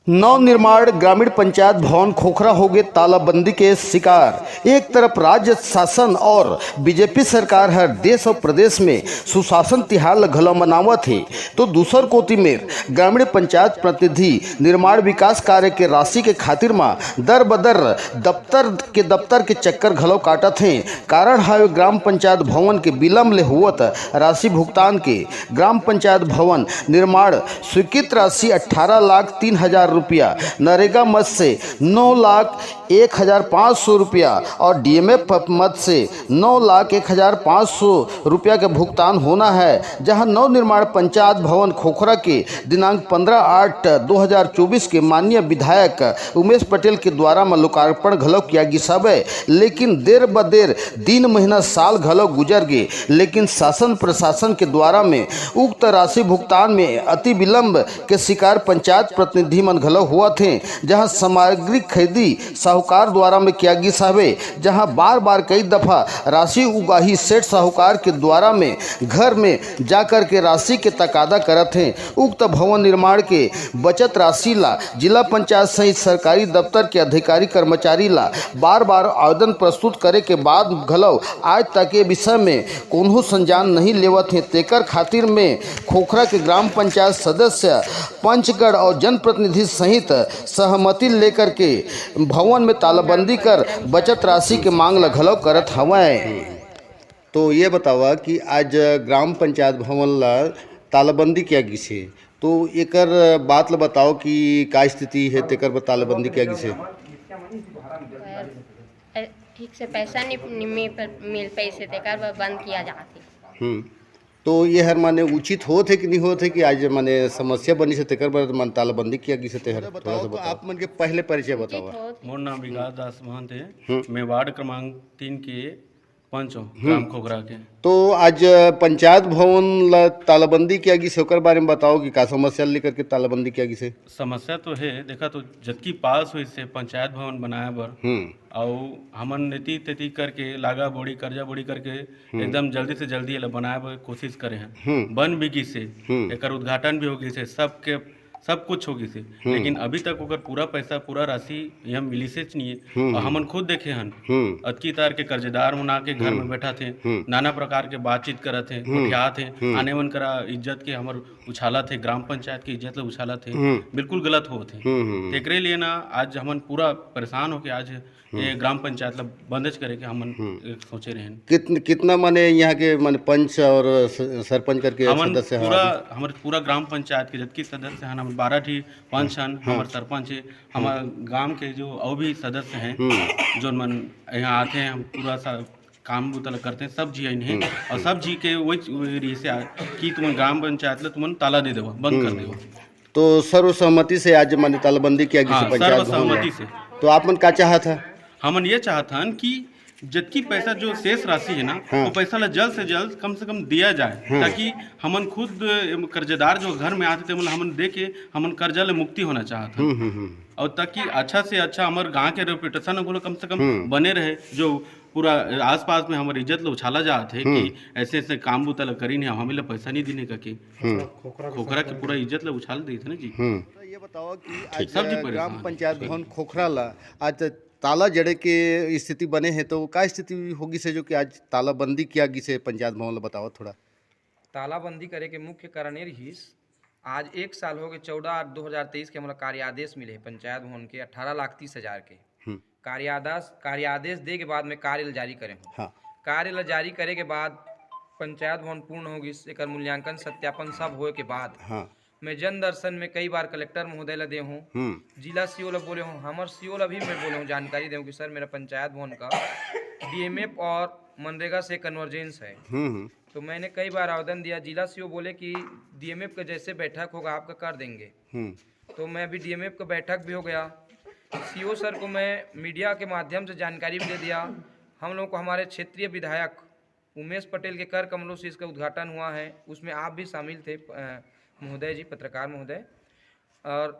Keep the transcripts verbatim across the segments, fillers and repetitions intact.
नवनिर्माण ग्रामीण पंचायत भवन खोखरा होगे तालाबंदी के शिकार। एक तरफ राज्य शासन और बीजेपी सरकार हर देश और प्रदेश में सुशासन तिहार ल घलो मनावत हे, तो दूसर कोति में ग्रामीण पंचायत प्रतिनिधि निर्माण विकास कार्य के राशि के खातिर म दर बदर दफ्तर के दफ्तर के चक्कर घलो काटत हे। कारण हवे ग्राम पंचायत भवन के विलंब ले होवत राशि भुगतान के। ग्राम पंचायत भवन निर्माण स्वीकृत राशि अठारह लाख तीन हजार रुपया, नरेगा मद से नौ लाख एक हजार पाँच सौ रुपया और डीएमएफ मद से नौ लाख एक हजार पाँच सौ रुपया के भुगतान होना है, जहां नवनिर्माण पंचायत भवन खोखरा के दिनांक पन्द्रह आठ दो हजार चौबीस के माननीय विधायक उमेश पटेल के द्वारा म लोकार्पण घलो किया गिस हवय। लेकिन देर बदेर दिन महीना साल घलो गुजर गे, लेकिन शासन प्रशासन के द्वारा में उक्त राशि भुगतान में अति विलंब के शिकार पंचायत प्रतिनिधि मन घलो होवत हे, जहां सामग्री खरीदी साहूकार द्वारा में किया गिस हवे, जहां बार बार कई दफा राशि उगाही सेठ साहूकार के द्वारा में घर में जाकर के राशि के तकादा करत हे। उक्त भवन निर्माण के बचत राशि ला जिला पंचायत सहित सरकारी दफ्तर के अधिकारी कर्मचारी ला बार बार आवेदन प्रस्तुत करे के बाद घलो आज तक ये विषय में कोनो संज्ञान नहीं लेवत हे। तेकर खातिर में खोखरा के ग्राम पंचायत सदस्य, पंचगढ़ और जनप्रतिनिधि सहित सहमति लेकर के भवन में तालाबंदी कर बचत राशि के मांग ल घलो करत हवय। तो ये बतावा कि आज ग्राम पंचायत भवन ला तालाबंदी किया गिस हे, तो एकर बात ल बताओ कि का स्थिति हे, तेकर बर तालाबंदी किया गिस हे। ए, ठीक से पैसा नहीं, नहीं मिल, मिल पैसे, तेकर बर बंद किया जात हे। हम्म। तो ये हर माने उचित होत हे कि नहीं होत हे कि आज माने समस्या बनिस हे, तेकर बर मन तालाबंदी किया गिस हे, तेहर थोड़ा सा बताओ। आप मन के पहले परिचय बताओ। उचित होत। मोर नाम विकास दास महंत हे। हम्म। मैं वार्ड क्रमांक तीन के पंच हूँ, हम्म। ग्राम खोखरा के। तो आज पंचायत भवन ला तालाबंदी किया गिस हे, ओकर बारे में बताओ कि का समस्या लेकर के तालाबंदी किया गिस हे? समस्या तो हे, देखा तो जतकी पास होइस हे पंचायत भवन बनाए बर, हम्म। अउ हमन एती तेती करके लागा बोड़ी, कर्जा बोड़ी करके हम्म। एकदम जल्दी से जल्दी एला बनाए बर कोशिश करे हन। हम्म। बन भी गिस हे, हम्म। एकर उद्घाटन भी हो गिस हे, सबके सब कुछ हो गिस हे, हम्म। लेकिन अभी तक ओकर पूरा पैसा, पूरा राशि यहाँ मिलिसेच नहीं हे। हम्म, अउ हम्म। हमन खुद देखे हन, हम्म। अतकी तार के कर्जदार मन आके घर हम्म। में बैठत हे, हम्म। नाना प्रकार के बातचीत करत हे, हम्म। गोठियात हे, हम्म। आने मन करा इज्जत के हमर उछालत हे, ग्राम पंचायत के इज्जत ल उछालत हे, हम्म। बिल्कुल गलत होत हे। हम्म, हम्म, हम्म। तेकरे लिए ना आज हमन पूरा परेशान होके आज हम्म। ये ग्राम पंचायत ला बंदेच करे के हमन हम्म। एक सोचे रहेन। कितन-, कितना माने यहाँ के माने पंच और स-, सरपंच करके हमन सदस्य हवा पूरा, अभी? हमर पूरा ग्राम पंचायत के जतकी सदस्य हन, हमर बारह ठी पंच हम्म। हन, हम्म। हमर सरपंच हे, हमर हम्म। गांव के जो अउ भी सदस्य हैं, हम्म। जोन मन यहाँ आथे, हम पूरा सा काम बुता ला करथे, सब झी आइन हे। हम्म। और सब झी के वही, वही रहिस हे आ, कि तुमन ग्राम पंचायत ला तुमन ताला दे देवा, बंद कर हम्म। देवा। तो सर्वसहमति से आज माने तालाबंदी किया गिस हे हाँ, पंचायत भवन में। सर्वसहमति से। तो आप मन का चाहत हे? हमन ये चाहत हन कि जतकी पैसा जो शेष राशि हे ना, हाँ। वो पैसा ला जल्द से जल्द कम से कम दिया जाए, हाँ। ताकि हमन खुद, एम, कर्जदार जो घर में आथे, तेमन ला हमन दे के हमन कर्जा ले मुक्ति होना चाहत हन। हम्म, हम्म, हम्म। और ताकि अच्छा से अच्छा हमर गांव के reputation ओला कम से कम हम्म। बने रहे, जो पूरा आसपास में हमर इज्जत ला उछाला जात हे हम्म। कि ऐसे ऐसे काम बुता ला करिन हे, हमें ला पैसा नहीं देने का के। हम्म। खोखरा के खोखरा के संपर्क पूरा में। इज्जत ला उछाल देत हे ना जी। हम्म। तो ये बताओ कि ठीक। आज सब जी परेशान ग्राम हे। पंचायत भवन खोखरा ला आज ताला जड़े के स्थिति बने हे, तो का स्थिति हो गिस हे जो कि आज तालाबंदी किया गिस हे पंचायत भवन ला, बताओ थोड़ा। तालाबंदी करे के मुख्य कारण ये रहिस, आज एक साल हो गए, चौदह आठ दो हज़ार तेईस के हमला कार्यादेश मिले हे पंचायत भवन के अठारह लाख तीस हजार के। हम्म। कार्यादेश, कार्यादेश दे के बाद में कार्य ल जारी करे हूँ। हाँ। कार्य ल जारी करे के बाद पंचायत भवन पूर्ण हो गिस, एकर मूल्यांकन सत्यापन सब होए के बाद हाँ। मैं जन दर्शन में कई बार कलेक्टर महोदय ला दे हूँ, हम्म। जिला सीओ ला बोले हूँ, हमर सीओ ला भी मैं बोले हूँ, जानकारी दे हूँ कि सर, मेरा पंचायत भवन का डीएमएफ और मनरेगा से कन्वर्जेंस है। हम्म, हम्म। तो मैंने कई बार आवेदन दिया, जिला सीओ बोले कि डीएमएफ का जैसे बैठक होगा आपका कर देंगे। हम्म। तो मैं अभी डीएमएफ का बैठक भी हो गया, सीओ सर को मैं मीडिया के माध्यम से जानकारी भी दे दिया। हम लोग को हमारे क्षेत्रीय विधायक उमेश पटेल के कर कमलों से इसका उद्घाटन हुआ है, उसमें आप भी शामिल थे, अ, महोदय जी, पत्रकार महोदय। और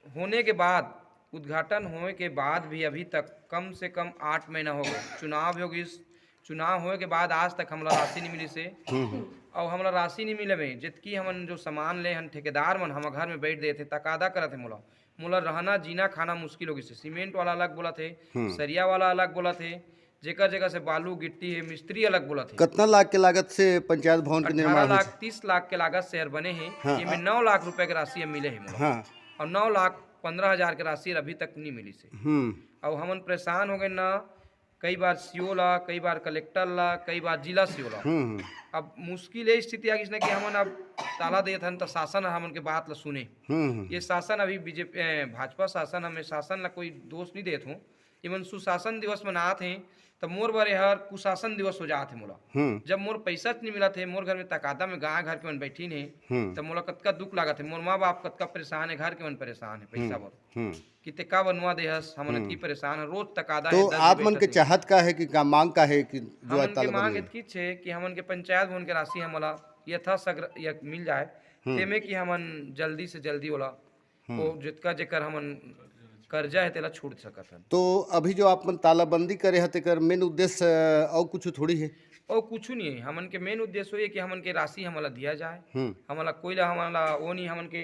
होने के बाद, उद्घाटन होने के बाद भी अभी तक कम से कम आठ महीना हो गए, चुनाव भी हो गइस, चुनाव होए के बाद आज तक हमला राशि नहीं मिलिस हे। हम्म, हम्म। और हमला राशि नहीं मिले में, जितकी हमन जो सामान ले हन, ठेकेदार मन हमर घर में बैठ देथे, तकादा करत हे मोला। मोला रहना, जीना, खाना मुश्किल हो गइसे। सीमेंट वाला अलग बोलत हे, हम्म। सरिया वाला अलग बोलत हे, जेकर जगह से बालू, गिट्टी हे, मिस्त्री अलग बोलत हे। कतना लाख के लागत से पंचायत भवन के निर्माण अठारह होइस? लाख तीस लाख के लागत से हर बने हे। हाँ, एमे हाँ। नौ लाख रुपए के राशि अब मिले हे मोला। हाँ। और नौ लाख पन्द्रह हजार के राशि अभी तक नहीं मिलिस हे। हम्म। और हमन परेशान हो गए ना, कई बार सीओ ला, कई बार कलेक्टर ला, कई बार जिला सीओ ला। हम्म, हम्म। अब मुश्किल ये स्थिति आ गइस ना कि हमन अब ताला देत हन त शासन ह हमन के बात ला सुने। हम्म, हम्म। ये शासन अभी बीजेपी, ए, भाजपा शासन, हमें शासन ला कोई दोष नहीं देत हूँ। इमन सुशासन दिवस मनात हे, त मोर बर हर कुशासन दिवस हो जात हे मोला। हम्म। जब मोर पैसा नहीं मिलत हे, मोर घर में तकादा में गाय घर के मन बैठीन हे, हम्म। त मोला कतका दुख लागत हे। मोर माँ बाप कतका परेशान हे, घर के मन परेशान हे पैसा बर। हम्म। कि ते का बनवा दे हस, हमन इतनी परेशान हे, रोज तकादा तो हे, दस आप बजे मन के बैठत हे। चाहत का है कि का मांग का है कि जो आज हमन के तालाबंदी मांग है? इतकीच हे कि हमन के पंचायत भवन के राशि हमला यथासग्र य-, मिल जाए, हम्म। तेमे कि हमन जल्दी से जल्दी ओला, हम्म। वो जितका जेकर हमन कर्जा हे, तेला छूट सकत हन। तो अभी जो आप मन तालाबंदी करे ह, तेकर मेन उद्देश्य, अ, अउ कुछ थोड़ी है? और कुछ नहीं है, हमन के मेन उद्देश्य ये कि हमन के राशि हमला दिया जाए। हम्म। हमला कोई ला, हमला वो नहीं, हमन के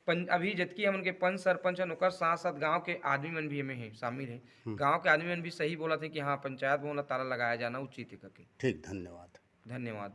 पं-, अभी जतकी हमन के पंच सरपंच हन, ओकर साथ साथ गांव के आदमी मन भी एमे हे, शामिल हे। गांव के आदमी मन भी सही बोलत हे कि हाँ, पंचायत भवन ला ताला लगाया जाना उचित है करके। ठीक, धन्यवाद। धन्यवाद।